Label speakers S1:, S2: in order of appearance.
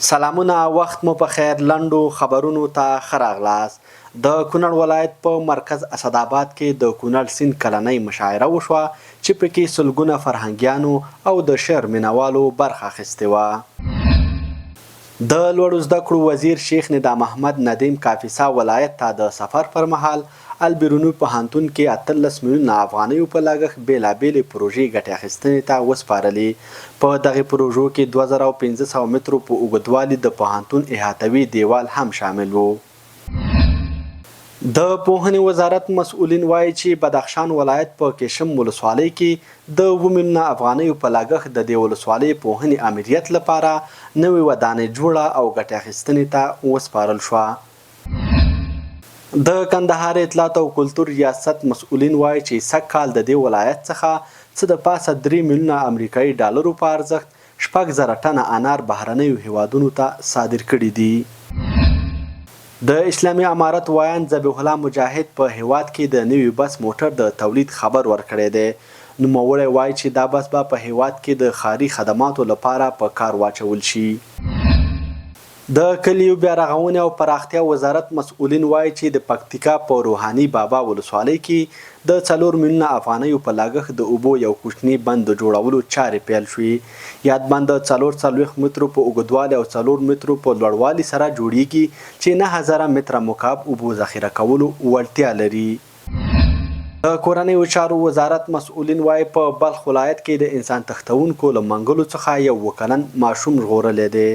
S1: سلامونه وخت مو په خیر لنډو خبرونو ته ښه راغلاست. د کونړ ولایت په مرکز اسداباد کې د کونړ سیند کلنۍ مشاعره وشوه چې پکې سلګونه فرهنګیانو او د شعر مینوالو برخه اخیستې وه. د لوړو زده کړو وزیر شیخ ندا محمد ندیم کاپیسا ولایت ته د سفر پر مهال البیروني پوهنتون کې 18 میلیونه افغانیو په لګښت بېلابېلې پروژې ګټې اخیستنې ته وسپارلې. په دغې پروژو کې 2500 مترو په اوږدوالي د پوهنتون احاطوي دیوال هم شامل وو. د پوهنې وزارت مسؤلین وايي چې بدخشان ولایت په کشم ولسوالۍ کې د اووه میلیونه افغانیو په لګښت د دې ولسوالۍ پوهنې آمریت لپاره نوې ودانۍ جوړه او ګټې اخیستنې ته وسپارل شوه. د کندهار اطلاعات او کلتور ریاست مسؤلین وايي چې سږ کال د دې ولایت څخه څه د پاسه درې میلیونه امریکايي ډالرو په ارزښت 6000 ټنه انار بهرنیو هېوادونو ته صادر کړي دي. د اسلامي امارت ویاند ذبیح الله مجاهد په هېواد کې د نوي بس موټر د تولید خبر ورکړی دی. نوموړی وايي چې دا بس به په هېواد کې د ښاري خدماتو لپاره په کار واچول شي. د کلیو بیارغونې او پراختیا وزارت مسؤلین وايي چې د پکتیکا په روحاني بابا ولسوالۍ کې د څلور میلیونه افغانیو په لګښت د اوبو یو کوچني بند د جوړولو چارې پیل شوې. یاد بند د 44 مترو په اوږدوالي او څلور مترو په لوړوالي سره جوړیږي چې 9000 متره مکعب اوبو ذخیره کولو وړتیا لري. د کورنیو چارو وزارت مسؤلین وايي، په بلخ ولایت کې د انسان تښتوونکو له منګولو څخه یو اووه کلن ماشوم ژغورلی دی.